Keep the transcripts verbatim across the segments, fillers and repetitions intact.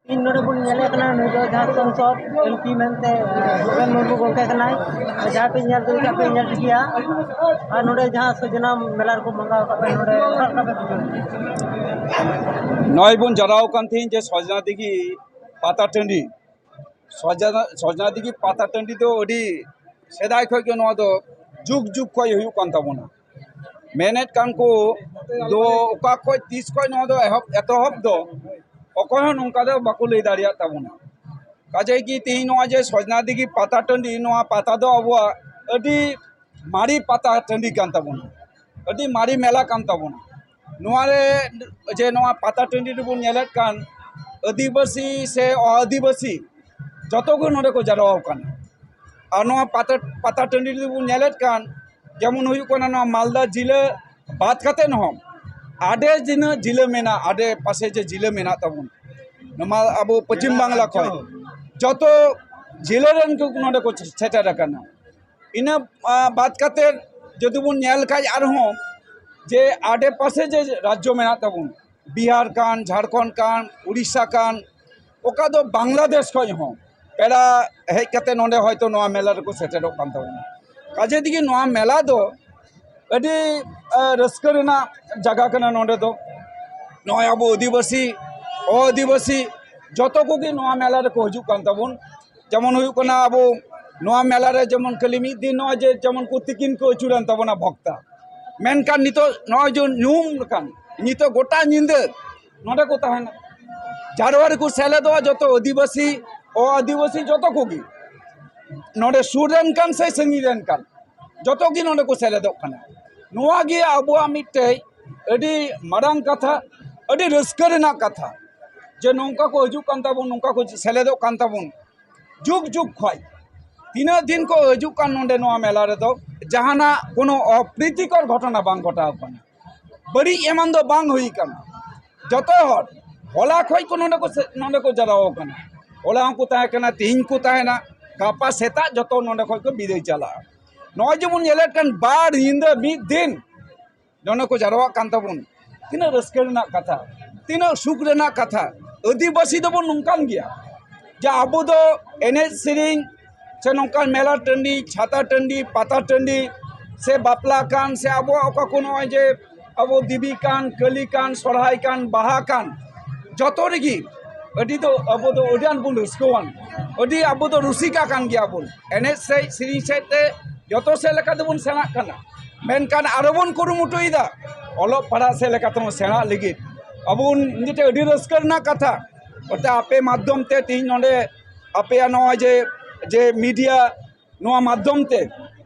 ᱤᱧ ᱱᱚᱰᱮ ᱵᱚᱱ ᱧᱮᱞᱮ ᱠᱟᱱᱟ, ᱱᱩᱭ ᱫᱚ ᱡᱟᱦᱟᱸ ᱥᱚᱝᱥᱚᱫ ᱮᱢ ᱯᱤ ᱢᱮᱱᱛᱮ ᱵᱷᱩᱯᱮᱱ ᱢᱩᱨᱢᱩ ᱜᱚᱢᱠᱮ ᱠᱟᱱᱟᱭ᱾ ᱡᱟᱦᱟᱸ ᱯᱮ ᱧᱮᱞ ᱫᱟᱲᱮᱭᱟᱜ ᱠᱟᱱ, ᱯᱮ ᱧᱮᱞ ᱴᱷᱤᱠ ᱜᱮᱭᱟ᱾ ᱟᱨ ᱱᱚᱰᱮ ᱡᱟᱦᱟᱸ ᱥᱚᱡᱽᱱᱟ ᱢᱮᱞᱟ ᱨᱮᱠᱚ ᱢᱟᱸᱜᱟᱣ ᱟᱠᱟᱫ ᱯᱮ, ᱱᱚᱰᱮ ᱚᱠᱟ ᱞᱮᱠᱟ ᱯᱮ ᱵᱩᱡᱷᱟᱹᱣ ᱠᱮᱫᱟ? ᱱᱚᱜᱼᱚᱭ ᱵᱚᱱ ᱡᱟᱣᱨᱟ ᱟᱠᱟᱱ ᱛᱮᱦᱮᱧ ᱡᱮ ᱥᱚᱡᱽᱱᱟ ᱫᱤᱜᱷᱤ ᱯᱟᱛᱟ ᱴᱟᱺᱰᱤ, ᱥᱚᱡᱽᱱᱟ, ᱥᱚᱡᱽᱱᱟ ᱫᱤᱜᱷᱤ ᱯᱟᱛᱟ ᱴᱟᱺᱰᱤ ᱫᱚ ᱟᱹᱰᱤ ᱥᱮᱫᱟᱭ ᱠᱷᱚᱱ ᱜᱮ, ᱱᱚᱣᱟ ᱫᱚ ᱡᱩᱜᱽ ᱡᱩᱜᱽ ᱠᱷᱚᱱ ᱦᱩᱭᱩᱜ ᱠᱟᱱ ᱛᱟᱵᱚᱱᱟ᱾ ᱢᱮᱱᱮᱫ ᱠᱟᱱ ᱠᱚ ᱫᱚ ᱚᱠᱟ ᱠᱷᱚᱱ ᱛᱤᱥ ᱠᱷᱚᱱ ᱱᱚᱣᱟ ᱫᱚ ᱮᱦᱚᱵ, ᱮᱛᱚᱦᱚᱵ ᱫᱚ ᱚᱠᱚᱭ ᱦᱚᱸ ᱱᱚᱝᱠᱟ ᱫᱚ ᱵᱟᱠᱚ ᱞᱟᱹᱭ ᱫᱟᱲᱮᱭᱟᱜ ᱛᱟᱵᱚᱱᱟ᱾ ᱠᱟᱡᱮ ᱜᱮ ᱛᱮᱦᱮᱧ ᱱᱚᱣᱟ ᱡᱮ ᱥᱚᱡᱽᱱᱟ ᱫᱤᱜᱷᱤ ᱯᱟᱛᱟ ᱴᱟᱺᱰᱤ, ᱱᱚᱣᱟ ᱯᱟᱛᱟ ᱫᱚ ᱟᱵᱚᱣᱟᱜ ᱟᱹᱰᱤ ᱢᱟᱨᱮ ᱯᱟᱛᱟ ᱴᱟᱺᱰᱤ ᱠᱟᱱ ᱛᱟᱵᱚᱱᱟ, ᱟᱹᱰᱤ ᱢᱟᱨᱮ ᱢᱮᱞᱟ ᱠᱟᱱ ᱛᱟᱵᱚᱱᱟ᱾ ᱱᱚᱣᱟ ᱨᱮ ᱡᱮ ᱱᱚᱣᱟ ᱯᱟᱛᱟ ᱴᱟᱺᱰᱤ ᱨᱮᱵᱚᱱ ᱧᱮᱞᱮᱫ ᱠᱟᱱ, ᱟᱹᱫᱤᱵᱟᱹᱥᱤ ᱥᱮ ᱚ-ᱟᱹᱫᱤᱵᱟᱹᱥᱤ ᱡᱚᱛᱚ ᱜᱮ ᱱᱚᱰᱮ ᱠᱚ ᱡᱟᱨᱣᱟ ᱟᱠᱟᱱᱟ᱾ ᱟᱨ ᱱᱚᱣᱟ ᱯᱟᱛᱟ, ᱯᱟᱛᱟ ᱴᱟᱺᱰᱤ ᱨᱮᱵᱚᱱ ᱧᱮᱞᱮᱫ ᱠᱟᱱ, ᱡᱮᱢᱚᱱ ᱦᱩᱭᱩᱜ ᱠᱟᱱᱟ ᱱᱚᱣᱟ ᱢᱟᱞᱫᱟ ᱡᱤᱞᱟᱹ ᱵᱟᱫ ᱠᱟᱛᱮᱫ ᱦᱚᱸ ᱟᱰᱮ ᱡᱤᱱᱟᱹ ᱡᱤᱞᱟᱹ ᱢᱮᱱᱟᱜ, ᱟᱰᱮ ᱯᱟᱥᱮ ᱡᱮ ᱡᱤᱞᱟᱹ ᱢᱮᱱᱟᱜ ᱛᱟᱵᱚᱱ, ᱱᱚᱣᱟ ᱟᱵᱚ ᱯᱚᱪᱷᱤᱢ ᱵᱟᱝᱞᱟ ᱠᱷᱚᱱ ᱡᱚᱛᱚ ᱡᱤᱞᱟᱹ ᱨᱮᱱ ᱠᱚ ᱱᱚᱰᱮ ᱠᱚ ᱥᱮᱴᱮᱨ ᱟᱠᱟᱱᱟ᱾ ᱤᱱᱟᱹ, ᱟ, ᱵᱟᱫ ᱠᱟᱛᱮᱫ ᱡᱩᱫᱤ ᱵᱚᱱ ᱧᱮᱞ ᱠᱷᱟᱡ ᱟᱨᱦᱚᱸ ᱡᱮ ᱟᱰᱮ ᱯᱟᱥᱮ ᱡᱮ ᱨᱟᱡᱽᱡᱚ ᱢᱮᱱᱟᱜ ᱛᱟᱵᱚᱱ, ᱵᱤᱦᱟᱨ ᱠᱟᱱ, ᱡᱷᱟᱲᱠᱷᱚᱸᱰ ᱠᱟᱱ, ᱩᱲᱤᱥᱥᱟ ᱠᱟᱱ, ᱚᱠᱟ ᱫᱚ ᱵᱟᱝᱞᱟᱫᱮᱥ ᱠᱷᱚᱱ ᱦᱚᱸ ᱯᱮᱲᱟ ᱦᱮᱡ ᱠᱟᱛᱮ ᱱᱚᱰᱮ ᱦᱚᱭᱛᱳ ᱱᱚᱣᱟ ᱢᱮᱞᱟ ᱨᱮᱠᱚ ᱥᱮᱴᱮᱨᱚᱜ ᱠᱟᱱ ᱛᱟᱵᱚᱱᱟ᱾ ᱠᱟᱡᱮ ᱛᱮᱜᱮ ᱱᱚᱣᱟ ᱢᱮᱞᱟ ᱫᱚ ᱟᱹᱰᱤ, ᱟ, ᱨᱟᱹᱥᱠᱟᱹ ᱨᱮᱱᱟᱜ ᱡᱟᱭᱜᱟ ᱠᱟᱱᱟ᱾ ᱱᱚᱰᱮ ᱫᱚ ᱱᱚᱜᱼᱚᱭ ᱟᱵᱚ ᱟᱹᱫᱤᱵᱟᱹᱥᱤ, ᱚ-ᱟᱹᱫᱤᱵᱟᱹᱥᱤ ᱡᱚᱛᱚ ᱠᱚᱜᱮ ᱱᱚᱣᱟ ᱢᱮᱞᱟ ᱨᱮᱠᱚ ᱦᱤᱡᱩᱜ ᱠᱟᱱ ᱛᱟᱵᱚᱱ᱾ ᱡᱮᱢᱚᱱ ᱦᱩᱭᱩᱜ ᱠᱟᱱᱟ, ᱟᱵᱚ ᱱᱚᱣᱟ ᱢᱮᱞᱟ ᱨᱮ ᱡᱮᱢᱚᱱ ᱠᱷᱟᱹᱞᱤ ᱢᱤᱫ ᱫᱤᱱ ᱱᱚᱜᱼᱚᱭ ᱡᱮ ᱡᱮᱢᱚᱱ ᱠᱚ ᱛᱤᱠᱤᱱ ᱠᱚ ᱟᱹᱪᱩᱨᱮᱱ ᱛᱟᱵᱚᱱᱟ ᱵᱷᱚᱠᱛᱟ, ᱢᱮᱱᱠᱷᱟᱱ ᱱᱤᱛᱚᱜ ᱱᱚᱜᱼᱚᱭ ᱡᱮ ᱧᱩᱦᱩᱢ ᱞᱮᱠᱟᱱ ᱱᱤᱛᱚᱜ ᱜᱚᱴᱟ ᱧᱤᱫᱟᱹ ᱱᱚᱰᱮ ᱠᱚ ᱛᱟᱦᱮᱱᱟ, ᱡᱟᱨᱣᱟ ᱨᱮᱠᱚ ᱥᱮᱞᱮᱫᱚᱜᱼᱟ ᱡᱚᱛᱚ ᱟᱹᱫᱤᱵᱟᱹᱥᱤ, ᱚ-ᱟᱹᱫᱤᱵᱟᱹᱥᱤ ᱡᱚᱛᱚ ᱠᱚᱜᱮ, ᱱᱚᱰᱮ ᱥᱩᱨ ᱨᱮᱱ ᱠᱟᱱ ᱥᱮ ᱥᱟᱺᱜᱤᱧ ᱨᱮᱱ ᱠᱟᱱ, ᱡᱚᱛᱚ ᱜᱮ ᱱᱚᱰᱮ ᱠᱚ ᱥᱮᱞᱮᱫᱚᱜ ᱠᱟᱱᱟ᱾ ᱱᱚᱣᱟ ᱜᱮ ᱟᱵᱚᱣᱟᱜ ᱢᱤᱫᱴᱮᱡ ᱟᱹᱰᱤ ᱢᱟᱨᱟᱝ ᱠᱟᱛᱷᱟ, ᱟᱹᱰᱤ ᱨᱟᱹᱥᱠᱟᱹ ᱨᱮᱱᱟᱜ ᱠᱟᱛᱷᱟ, ᱡᱮ ᱱᱚᱝᱠᱟ ᱠᱚ ᱦᱤᱡᱩᱜ ᱠᱟᱱ ᱛᱟᱵᱚᱱ, ᱱᱚᱝᱠᱟ ᱠᱚ ᱥᱮᱞᱮᱫᱚᱜ ᱠᱟᱱ ᱛᱟᱵᱚᱱ᱾ ᱡᱩᱜᱽ ᱡᱩᱜᱽ ᱠᱷᱚᱱ ᱛᱤᱱᱟᱹᱜ ᱫᱤᱱ ᱠᱚ ᱦᱤᱡᱩᱜ ᱠᱟᱱ ᱱᱚᱰᱮ ᱱᱚᱣᱟ ᱢᱮᱞᱟ ᱨᱮᱫᱚ, ᱡᱟᱦᱟᱱᱟᱜ ᱠᱳᱱᱳ ᱚᱯᱨᱤᱛᱤᱠᱚᱨ ᱜᱷᱚᱴᱚᱱᱟ ᱵᱟᱝ ᱜᱷᱚᱴᱟᱣ ᱠᱟᱱᱟ᱾ ᱵᱟᱹᱲᱤᱡ ᱮᱢᱟᱱ ᱫᱚ ᱵᱟᱝ ᱦᱩᱭ ᱠᱟᱱᱟ᱾ ᱡᱚᱛᱚ ᱦᱚᱲ ᱦᱚᱞᱟ ᱠᱷᱚᱡ ᱠᱚ ᱱᱚᱰᱮ ᱠᱚ ᱥᱮ-, ᱱᱚᱰᱮ ᱠᱚ ᱡᱟᱨᱣᱟ ᱟᱠᱟᱱᱟ᱾ ᱦᱚᱞᱟ ᱦᱚᱸᱠᱚ ᱛᱟᱦᱮᱸ ᱠᱟᱱᱟ, ᱛᱮᱦᱮᱧ ᱠᱚ ᱛᱟᱦᱮᱱᱟ, ᱜᱟᱯᱟ ᱥᱮᱛᱟᱜ ᱡᱚᱛᱚ ᱱᱚᱰᱮ ᱠᱷᱚᱡ ᱠᱚ ᱵᱤᱫᱟᱹᱭ ᱪᱟᱞᱟᱜᱼᱟ᱾ ᱱᱚᱜᱼᱚᱭ ᱡᱮᱵᱚᱱ ᱧᱮᱞᱮᱫ ᱠᱟᱱ, ᱵᱟᱨ ᱧᱤᱫᱟᱹ ᱢᱤᱫ ᱫᱤᱱ ᱱᱚᱰᱮ ᱠᱚ ᱡᱟᱨᱣᱟᱜ ᱠᱟᱱ ᱛᱟᱵᱚᱱ᱾ ᱛᱤᱱᱟᱹᱜ ᱨᱟᱹᱥᱠᱟᱹ ᱨᱮᱱᱟᱜ ᱠᱟᱛᱷᱟ, ᱛᱤᱱᱟᱹᱜ ᱥᱩᱠ ᱨᱮᱱᱟᱜ ᱠᱟᱛᱷᱟ᱾ ᱟᱹᱫᱤᱵᱟᱹᱥᱤ ᱫᱚᱵᱚᱱ ᱱᱚᱝᱠᱟᱱ ᱜᱮᱭᱟ ᱡᱮ ᱟᱵᱚ ᱫᱚ ᱮᱱᱮᱡ ᱥᱮᱨᱮᱧ ᱥᱮ ᱱᱚᱝᱠᱟᱱ ᱢᱮᱞᱟ ᱴᱟᱺᱰᱤ, ᱪᱷᱟᱛᱟ ᱴᱟᱺᱰᱤ, ᱯᱟᱛᱟ ᱴᱟᱺᱰᱤ ᱥᱮ ᱵᱟᱯᱞᱟ ᱠᱟᱱ ᱥᱮ ᱟᱵᱚᱣᱟᱜ ᱚᱠᱟ ᱠᱚ ᱱᱚᱜᱼᱚᱭ ᱡᱮ ᱟᱵᱚ ᱫᱮᱵᱤ ᱠᱟᱱ, ᱠᱟᱹᱞᱤ ᱠᱟᱱ, ᱥᱚᱨᱦᱟᱭ ᱠᱟᱱ, ᱵᱟᱦᱟ ᱠᱟᱱ, ᱡᱚᱛᱚ ᱨᱮᱜᱮ ᱟᱹᱰᱤ ᱫᱚ ᱟᱵᱚ ᱫᱚ ᱟᱹᱰᱤ ᱟᱸᱴ ᱵᱚᱱ ᱨᱟᱹᱥᱠᱟᱹᱣᱟᱱ, ᱟᱹᱰᱤ ᱟᱵᱚ ᱫᱚ ᱨᱩᱥᱤᱠᱟ ᱠᱟᱱ ᱜᱮᱭᱟᱵᱚᱱ᱾ ᱮᱱᱮᱡ ᱥᱮᱫ, ᱥᱮᱨᱮᱧ ᱥᱮᱫ ᱛᱮ ᱡᱚᱛᱚ ᱥᱮᱫ ᱞᱮᱠᱟ ᱛᱮᱵᱚᱱ ᱥᱮᱬᱟᱜ ᱠᱟᱱᱟ, ᱢᱮᱱᱠᱷᱟᱱ ᱟᱨᱚ ᱵᱚᱱ ᱠᱩᱨᱩᱢᱩᱴᱩᱭᱮᱫᱟ ᱚᱞᱚᱜ ᱯᱟᱲᱦᱟᱜ ᱥᱮᱫ ᱞᱮᱠᱟ ᱛᱮᱵᱚᱱ ᱥᱮᱬᱟᱜ ᱞᱟᱹᱜᱤᱫ᱾ ᱟᱵᱚ ᱵᱚᱱ ᱢᱤᱫᱴᱮᱱ ᱟᱹᱰᱤ ᱨᱟᱹᱥᱠᱟᱹ ᱨᱮᱱᱟᱜ ᱠᱟᱛᱷᱟ, ᱚᱨᱛᱷᱟᱛ ᱟᱯᱮ ᱢᱟᱫᱽᱫᱷᱚᱢ ᱛᱮ ᱛᱮᱦᱮᱧ ᱱᱚᱰᱮ ᱟᱯᱮᱭᱟᱜ ᱱᱚᱣᱟ ᱡᱮ, ᱡᱮ ᱢᱤᱰᱤᱭᱟ, ᱱᱚᱣᱟ ᱢᱟᱫᱽᱫᱷᱚᱢ ᱛᱮ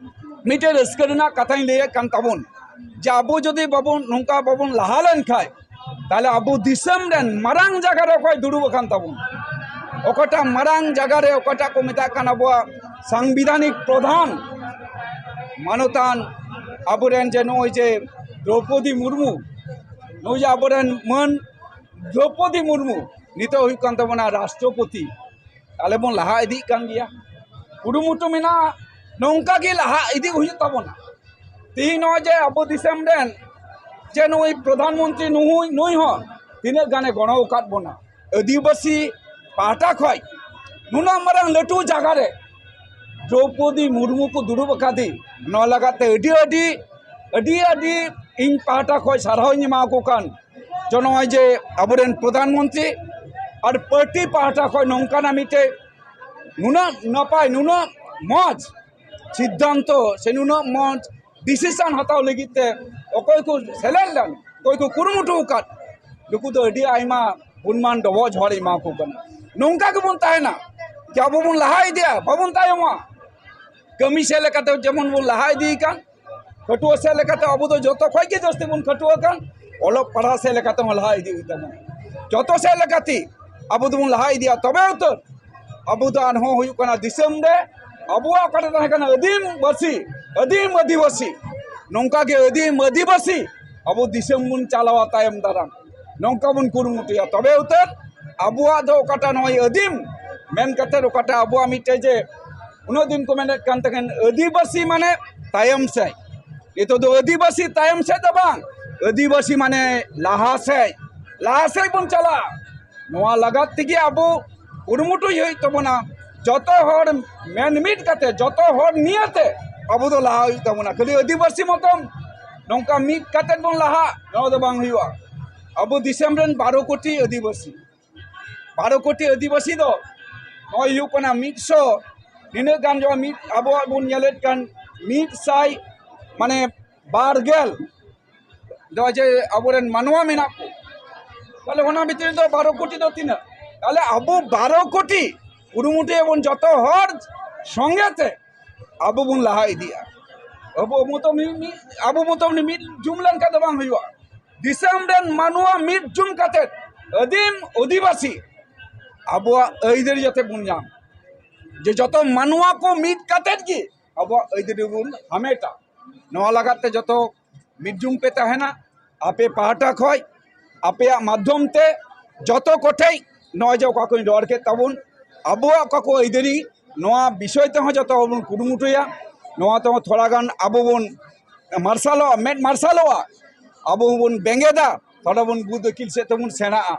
ᱢᱤᱫᱴᱮᱱ ᱨᱟᱹᱥᱠᱟᱹ ᱨᱮᱱᱟᱜ ᱠᱟᱛᱷᱟᱧ ᱞᱟᱹᱭᱮᱫ ᱠᱟᱱ ᱛᱟᱵᱚᱱ ᱡᱮ ᱟᱵᱚ ᱡᱩᱫᱤ ᱵᱟᱵᱚᱱ, ᱱᱚᱝᱠᱟ ᱵᱟᱵᱚᱱ ᱞᱟᱦᱟ ᱞᱮᱱᱠᱷᱟᱱ, ᱛᱟᱦᱞᱮ ᱟᱵᱚ ᱫᱤᱥᱚᱢ ᱨᱮᱱ ᱢᱟᱨᱟᱝ ᱡᱟᱭᱜᱟ ᱨᱮ ᱚᱠᱚᱭ ᱫᱩᱲᱩᱵ ᱟᱠᱟᱱ ᱛᱟᱵᱚᱱ? ᱚᱠᱟᱴᱟᱜ ᱢᱟᱨᱟᱝ ᱡᱟᱭᱜᱟ ᱨᱮ, ᱚᱠᱟᱴᱟᱜ ᱠᱚ ᱢᱮᱛᱟᱜ ᱠᱟᱱ ᱟᱵᱚᱣᱟᱜ ᱥᱟᱝᱵᱤᱫᱷᱟᱱᱤᱠ ᱯᱨᱚᱫᱷᱟᱱ ᱢᱟᱱᱚᱛᱟᱱ ᱟᱵᱚᱨᱮᱱ ᱡᱮ ᱱᱚᱜᱼᱚᱭ ᱡᱮ ᱫᱨᱚᱣᱯᱚᱫᱤ ᱢᱩᱨᱢᱩ, ᱱᱩᱭ ᱡᱮ ᱟᱵᱚᱨᱮᱱ ᱢᱟᱹᱱ ᱫᱨᱚᱣᱯᱚᱫᱤ ᱢᱩᱨᱢᱩ ᱱᱤᱛᱚᱜ ᱦᱩᱭᱩᱜ ᱠᱟᱱ ᱛᱟᱵᱚᱱᱟ ᱨᱟᱥᱴᱨᱚᱯᱚᱛᱤ᱾ ᱟᱞᱮ ᱵᱚᱱ ᱞᱟᱦᱟ ᱤᱫᱤᱜ ᱠᱟᱱ ᱜᱮᱭᱟ, ᱠᱩᱨᱩᱢᱩᱴᱩ ᱢᱮᱱᱟᱜᱼᱟ, ᱱᱚᱝᱠᱟ ᱜᱮ ᱞᱟᱦᱟ ᱤᱫᱤ ᱦᱩᱭᱩᱜ ᱛᱟᱵᱚᱱᱟ᱾ ᱛᱮᱦᱤᱧ ᱱᱚᱜᱼᱚᱭ ᱡᱮ ᱟᱵᱚ ᱫᱤᱥᱚᱢ ᱨᱮᱱ ᱡᱮ ᱱᱩᱭ ᱯᱨᱚᱫᱷᱟᱱ ᱢᱚᱱᱛᱨᱤ ᱱᱩᱭ, ᱱᱩᱭ ᱦᱚᱸ ᱛᱤᱱᱟᱹᱜ ᱜᱟᱱᱮ ᱜᱚᱲᱚ ᱟᱠᱟᱫ ᱵᱚᱱᱟ, ᱟᱹᱫᱤᱵᱟᱹᱥᱤ ᱯᱟᱦᱴᱟ ᱠᱷᱚᱱ ᱱᱩᱱᱟᱹᱜ ᱢᱟᱨᱟᱝ ᱞᱟᱹᱴᱩ ᱡᱟᱭᱜᱟ ᱨᱮ ᱫᱨᱚᱣᱯᱚᱫᱤ ᱢᱩᱨᱢᱩ ᱠᱚ ᱫᱩᱲᱩᱵ ᱟᱠᱟᱫᱮ, ᱱᱚᱣᱟ ᱞᱟᱹᱜᱤᱫ ᱛᱮ ᱟᱹᱰᱤ, ᱟᱹᱰᱤ, ᱟᱹᱰᱤ, ᱟᱹᱰᱤ ᱤᱧ ᱯᱟᱦᱴᱟ ᱠᱷᱚᱱ ᱥᱟᱨᱦᱟᱣ ᱤᱧ ᱮᱢᱟ ᱠᱚ ᱠᱟᱱ᱾ ᱡᱮ ᱱᱚᱜᱼᱚᱭ ᱡᱮ ᱟᱵᱚᱨᱮᱱ ᱯᱨᱚᱫᱷᱟᱱ ᱢᱚᱱᱛᱨᱤ ᱟᱨ ᱯᱟᱨᱴᱤ ᱯᱟᱦᱴᱟ ᱠᱷᱚᱱ ᱱᱚᱝᱠᱟᱱᱟᱜ ᱢᱤᱫᱴᱮᱡ ᱱᱩᱱᱟᱹᱜ ᱱᱟᱯᱟᱭ, ᱱᱩᱱᱟᱹᱜ ᱢᱚᱡᱽ ᱥᱤᱫᱽᱫᱷᱟᱱᱛᱚ ᱥᱮ ᱱᱩᱱᱟᱹᱜ ᱢᱚᱡᱽ ᱰᱤᱥᱤᱥᱚᱱ ᱦᱟᱛᱟᱣ ᱞᱟᱹᱜᱤᱫ ᱛᱮ ᱚᱠᱚᱭ ᱠᱚ ᱥᱮᱞᱮᱫ ᱞᱮᱱ, ᱚᱠᱚᱭ ᱠᱚ ᱠᱩᱨᱩᱢᱩᱴᱩ ᱟᱠᱟᱫ, ᱱᱩᱠᱩ ᱫᱚ ᱟᱹᱰᱤ ᱟᱭᱢᱟ ᱜᱩᱱᱢᱟᱱ ᱰᱚᱵᱚᱜ ᱡᱚᱦᱟᱨ ᱮᱢᱟ ᱠᱚ ᱠᱟᱱᱟ᱾ ᱱᱚᱝᱠᱟ ᱜᱮᱵᱚᱱ ᱛᱟᱦᱮᱱᱟ, ᱡᱮ ᱟᱵᱚ ᱵᱚᱱ ᱞᱟᱦᱟ ᱤᱫᱤᱜᱼᱟ, ᱵᱟᱵᱚᱱ ᱛᱟᱭᱚᱢᱚᱜᱼᱟ᱾ ᱠᱟᱹᱢᱤ ᱥᱮᱫ ᱞᱮᱠᱟᱛᱮ ᱡᱮᱢᱚᱱ ᱵᱚᱱ ᱞᱟᱦᱟ ᱤᱫᱤᱭ ᱠᱟᱱ, ᱠᱷᱟᱹᱴᱩᱣᱟᱹ ᱥᱮᱫ ᱞᱮᱠᱟᱛᱮ ᱟᱵᱚ ᱫᱚ ᱡᱚᱛᱚ ᱠᱷᱚᱱ ᱜᱮ ᱡᱟᱹᱥᱛᱤ ᱵᱚᱱ ᱠᱷᱟᱹᱴᱩᱣᱟᱹ ᱠᱟᱱ, ᱚᱞᱚᱜ ᱯᱟᱲᱦᱟᱣ ᱥᱮᱫ ᱞᱮᱠᱟᱛᱮ ᱦᱚᱸ ᱞᱟᱦᱟ ᱤᱫᱤ ᱦᱩᱭᱩᱜ ᱛᱟᱵᱚᱱᱟ᱾ ᱡᱚᱛᱚ ᱥᱮᱫ ᱞᱮᱠᱟᱛᱮ ᱟᱵᱚ ᱫᱚᱵᱚᱱ ᱞᱟᱦᱟ ᱤᱫᱤᱭᱟ, ᱛᱚᱵᱮ ᱩᱛᱟᱹᱨ ᱟᱵᱚ ᱫᱚ ᱟᱨᱦᱚᱸ ᱦᱩᱭᱩᱜ ᱠᱟᱱᱟ ᱫᱤᱥᱚᱢ ᱨᱮ ᱟᱵᱚᱣᱟᱜ ᱚᱠᱟᱴᱟᱜ ᱛᱟᱦᱮᱸ ᱠᱟᱱᱟ ᱟᱹᱫᱤᱢ ᱵᱟᱹᱥᱤ, ᱟᱹᱫᱤᱢ ᱟᱹᱫᱤᱵᱟᱹᱥᱤ, ᱱᱚᱝᱠᱟ ᱜᱮ ᱟᱹᱫᱤᱢ ᱟᱹᱫᱤᱵᱟᱹᱥᱤ ᱟᱵᱚ ᱫᱤᱥᱚᱢ ᱵᱚᱱ ᱪᱟᱞᱟᱣᱟ ᱛᱟᱭᱚᱢ ᱫᱟᱨᱟᱢ, ᱱᱚᱝᱠᱟ ᱵᱚᱱ ᱠᱩᱨᱩᱢᱩᱴᱩᱭᱟ᱾ ᱛᱚᱵᱮ ᱩᱛᱟᱹᱨ ᱟᱵᱚᱣᱟᱜ ᱫᱚ ᱚᱠᱟᱴᱟᱜ ᱱᱚᱜᱼᱚᱭ ᱟᱹᱫᱤᱢ ᱢᱮᱱ ᱠᱟᱛᱮᱫ ᱚᱠᱟᱴᱟᱜ ᱟᱵᱚᱣᱟᱜ ᱢᱤᱫᱴᱮᱡ ᱡᱮ ᱩᱱᱟᱹᱜ ᱫᱤᱱ ᱠᱚ ᱢᱮᱱᱮᱫ ᱠᱟᱱ ᱛᱟᱦᱮᱸᱱ ᱟᱹᱫᱤᱵᱟᱹᱥᱤ ᱢᱟᱱᱮ ᱛᱟᱭᱚᱢ ᱥᱮᱫ, ᱱᱤᱛᱚᱜ ᱫᱚ ᱟᱹᱫᱤᱵᱟᱹᱥᱤ ᱛᱟᱭᱚᱢ ᱥᱮᱫ ᱫᱚ ᱵᱟᱝ, ᱟᱹᱫᱤᱵᱟᱹᱥᱤ ᱢᱟᱱᱮ ᱞᱟᱦᱟ ᱥᱮᱫ, ᱞᱟᱦᱟ ᱥᱮᱫ ᱵᱚᱱ ᱪᱟᱞᱟᱜᱼᱟ᱾ ᱱᱚᱣᱟ ᱞᱟᱜᱟᱫ ᱛᱮᱜᱮ ᱟᱵᱚ ᱠᱩᱨᱩᱢᱩᱴᱩᱭ ᱦᱩᱭᱩᱜ ᱛᱟᱵᱚᱱᱟ᱾ ᱡᱚᱛᱚ ᱦᱚᱲ ᱢᱮᱱ ᱢᱤᱫ ᱠᱟᱛᱮ, ᱡᱚᱛᱚ ᱦᱚᱲ ᱱᱤᱭᱟᱹᱛᱮ ᱟᱵᱚ ᱫᱚ ᱞᱟᱦᱟ ᱦᱩᱭᱩᱜ ᱛᱟᱵᱚᱱᱟ᱾ ᱠᱷᱟᱹᱞᱤ ᱟᱹᱫᱤᱵᱟᱹᱥᱤ ᱢᱚᱛᱚᱢ ᱱᱚᱝᱠᱟ ᱢᱤᱫ ᱠᱟᱛᱮ ᱵᱚᱱ ᱞᱟᱦᱟᱜ, ᱱᱚᱣᱟ ᱫᱚ ᱵᱟᱝ ᱦᱩᱭᱩᱜᱼᱟ᱾ ᱟᱵᱚ ᱫᱤᱥᱚᱢ ᱨᱮᱱ ᱵᱟᱨᱚ ᱠᱳᱴᱤ ᱟᱹᱫᱤᱵᱟᱹᱥᱤ, ᱵᱟᱨᱚ ᱠᱳᱴᱤ ᱟᱹᱫᱤᱵᱟᱹᱥᱤ ᱫᱚ ᱱᱚᱜᱼᱚᱭ ᱦᱩᱭᱩᱜ ᱠᱟᱱᱟ ᱢᱤᱫ ᱥᱚ ᱱᱤᱱᱟᱹᱜ ᱜᱟᱱ ᱡᱚ ᱢᱤᱫ ᱟᱵᱚᱣᱟᱜ ᱵᱚᱱ ᱧᱮᱞᱮᱫ ᱠᱟᱱ ᱢᱤᱫ ᱥᱟᱭ ᱢᱟᱱᱮ ᱵᱟᱨ ᱜᱮᱞ ᱫᱚ ᱡᱮ ᱟᱵᱚᱨᱮᱱ ᱢᱟᱱᱣᱟ ᱢᱮᱱᱟᱜ ᱠᱚ, ᱛᱟᱦᱞᱮ ᱚᱱᱟ ᱵᱷᱤᱛᱨᱤ ᱨᱮᱫᱚ ᱵᱟᱨᱚ ᱠᱳᱴᱤ ᱫᱚ ᱛᱤᱱᱟᱹᱜ? ᱛᱟᱦᱞᱮ ᱟᱵᱚ ᱵᱟᱨᱚ ᱠᱳᱴᱤ ᱠᱩᱨᱩᱢᱩᱴᱩᱭᱟᱵᱚᱱ ᱡᱚᱛᱚ ᱦᱚᱲ ᱥᱚᱸᱜᱮ ᱛᱮ ᱟᱵᱚ ᱵᱚᱱ ᱞᱟᱦᱟ ᱤᱫᱤᱜᱼᱟ᱾ ᱟᱵᱚ ᱢᱚᱛᱚ ᱢᱤᱫ, ᱢᱤᱫ, ᱟᱵᱚ ᱢᱚᱛᱚ ᱢᱤᱫ ᱡᱩᱢ ᱞᱮᱱᱠᱷᱟᱱ ᱫᱚ ᱵᱟᱝ ᱦᱩᱭᱩᱜᱼᱟ᱾ ᱫᱤᱥᱚᱢ ᱨᱮᱱ ᱢᱟᱱᱣᱟ ᱢᱤᱫ ᱡᱩᱢ ᱠᱟᱛᱮ ᱟᱹᱫᱤᱢ ᱟᱹᱫᱤᱵᱟᱹᱥᱤ ᱟᱵᱚᱣᱟᱜ ᱟᱹᱭᱫᱟᱹᱨᱤ ᱡᱟᱛᱮ ᱵᱚᱱ ᱧᱟᱢ, ᱡᱮ ᱡᱚᱛᱚ ᱢᱟᱱᱣᱟ ᱠᱚ ᱢᱤᱫ ᱠᱟᱛᱮ ᱜᱮ ᱟᱵᱚᱣᱟᱜ ᱟᱹᱭᱫᱟᱹᱨᱤ ᱵᱚᱱ ᱦᱟᱢᱮᱴᱟ᱾ ᱱᱚᱣᱟ ᱞᱟᱜᱟᱫ ᱛᱮ ᱡᱚᱛᱚ ᱢᱤᱫ ᱡᱩᱢ ᱯᱮ ᱛᱟᱦᱮᱱᱟ᱾ ᱟᱯᱮ ᱯᱟᱦᱴᱟ ᱠᱷᱚᱱ ᱟᱯᱮᱭᱟᱜ ᱢᱟᱫᱽᱫᱷᱚᱢ ᱛᱮ ᱡᱚᱛᱚ ᱠᱚᱴᱷᱮᱡ ᱱᱚᱜᱼᱚᱭ ᱡᱮ ᱚᱠᱟ ᱠᱚᱧ ᱨᱚᱲ ᱠᱮᱫ ᱛᱟᱵᱚᱱ, ᱟᱵᱚᱣᱟᱜ ᱚᱠᱟ ᱠᱚ ᱟᱹᱭᱫᱟᱹᱨᱤ, ᱱᱚᱣᱟ ᱵᱤᱥᱚᱭ ᱛᱮᱦᱚᱸ ᱡᱚᱛᱚ ᱦᱚᱲ ᱵᱚᱱ ᱠᱩᱨᱩᱢᱩᱴᱩᱭᱟ᱾ ᱱᱚᱣᱟ ᱛᱮᱦᱚᱸ ᱛᱷᱚᱲᱟ ᱜᱟᱱ ᱟᱵᱚ ᱵᱚᱱ ᱢᱟᱨᱥᱟᱞᱚᱜᱼᱟ, ᱢᱮᱫ ᱢᱟᱨᱥᱟᱞᱚᱜᱼᱟ, ᱟᱵᱚ ᱦᱚᱸᱵᱚᱱ ᱵᱮᱸᱜᱮᱫᱟ, ᱛᱷᱚᱲᱟ ᱵᱚᱱ ᱵᱩᱫ ᱟᱹᱠᱤᱞ ᱥᱮᱫ ᱛᱮᱵᱚᱱ ᱥᱮᱬᱟᱜᱼᱟ᱾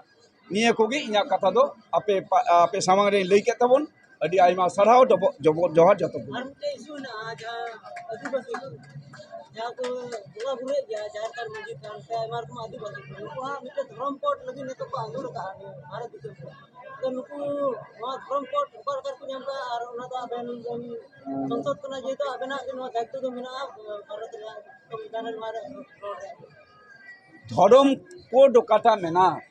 ᱱᱤᱭᱟᱹ ᱠᱚᱜᱮ ᱤᱧᱟᱹᱜ ᱠᱟᱛᱷᱟ ᱫᱚ ᱟᱯᱮ ᱯᱟ-, ᱟᱯᱮ ᱥᱟᱢᱟᱝ ᱨᱮᱧ ᱞᱟᱹᱭ ᱠᱮᱫ ᱛᱟᱵᱚᱱ᱾ ᱟᱹᱰᱤ ᱟᱭᱢᱟ ᱥᱟᱨᱦᱟᱣ, ᱰᱚᱵᱚᱜ, ᱡᱚᱵᱚᱜ ᱡᱚᱦᱟᱨ ᱡᱚᱛᱚ ᱠᱚ᱾ ᱟᱨ ᱢᱤᱫᱴᱮᱡ ᱤᱥᱩ ᱢᱮᱱᱟᱜᱼᱟ, ᱡᱟᱦᱟᱸ ᱟᱹᱫᱤᱵᱟᱹᱥᱤ ᱠᱚ, ᱡᱟᱦᱟᱸ ᱠᱚ ᱵᱚᱸᱜᱟ ᱵᱩᱨᱩᱭᱮᱫ ᱜᱮᱭᱟ, ᱡᱟᱦᱮᱨ ᱛᱷᱟᱱ, ᱢᱟᱹᱡᱷᱤ ᱛᱷᱟᱱ ᱥᱮ ᱟᱭᱢᱟ ᱨᱚᱠᱚᱢ ᱟᱹᱫᱤᱵᱟᱹᱥᱤ ᱠᱚ, ᱱᱩᱠᱩ ᱦᱟᱸᱜ ᱢᱤᱫᱴᱮᱡ ᱫᱷᱚᱨᱚᱢ ᱠᱳᱰ ᱞᱟᱹᱜᱤᱫ ᱱᱤᱛᱚᱜ ᱠᱚ ᱟᱸᱫᱳᱲ ᱟᱠᱟᱫᱼᱟ ᱱᱤᱭᱟᱹ ᱵᱷᱟᱨᱚᱛ ᱫᱤᱥᱚᱢ ᱨᱮ᱾ ᱛᱚ ᱱᱩᱠᱩ ᱱᱚᱣᱟ ᱫᱷᱚᱨᱚᱢ ᱠᱳᱰ ᱚᱠᱟ ᱞᱮᱠᱟ ᱨᱮᱠᱚ ᱧᱟᱢ ᱠᱟᱜᱼᱟ ᱟᱨ ᱚᱱᱟ ᱫᱚ ᱟᱵᱮᱱ ᱵᱮᱱ ᱥᱚᱝᱥᱳᱫᱷ ᱠᱟᱱᱟ, ᱡᱮᱦᱮᱛᱩ ᱟᱵᱮᱱᱟᱜ ᱜᱮ ᱱᱚᱣᱟ ᱫᱟᱭᱤᱛᱛᱚ ᱫᱚ ᱢᱮᱱᱟᱜᱼᱟ ᱵᱷᱟᱨᱚᱛ ᱨᱮᱭᱟᱜ ᱥᱚᱝᱵᱤᱫᱷᱟᱱ ᱨᱮ ᱱᱚᱣᱟ ᱨᱮ ᱨᱚᱲ ᱨᱮᱭᱟᱜ ᱫᱚ᱾ ᱫᱷᱚᱨᱚᱢ ᱠᱳᱰ ᱚᱠᱟᱴᱟᱜ ᱢᱮᱱᱟᱜᱼᱟ,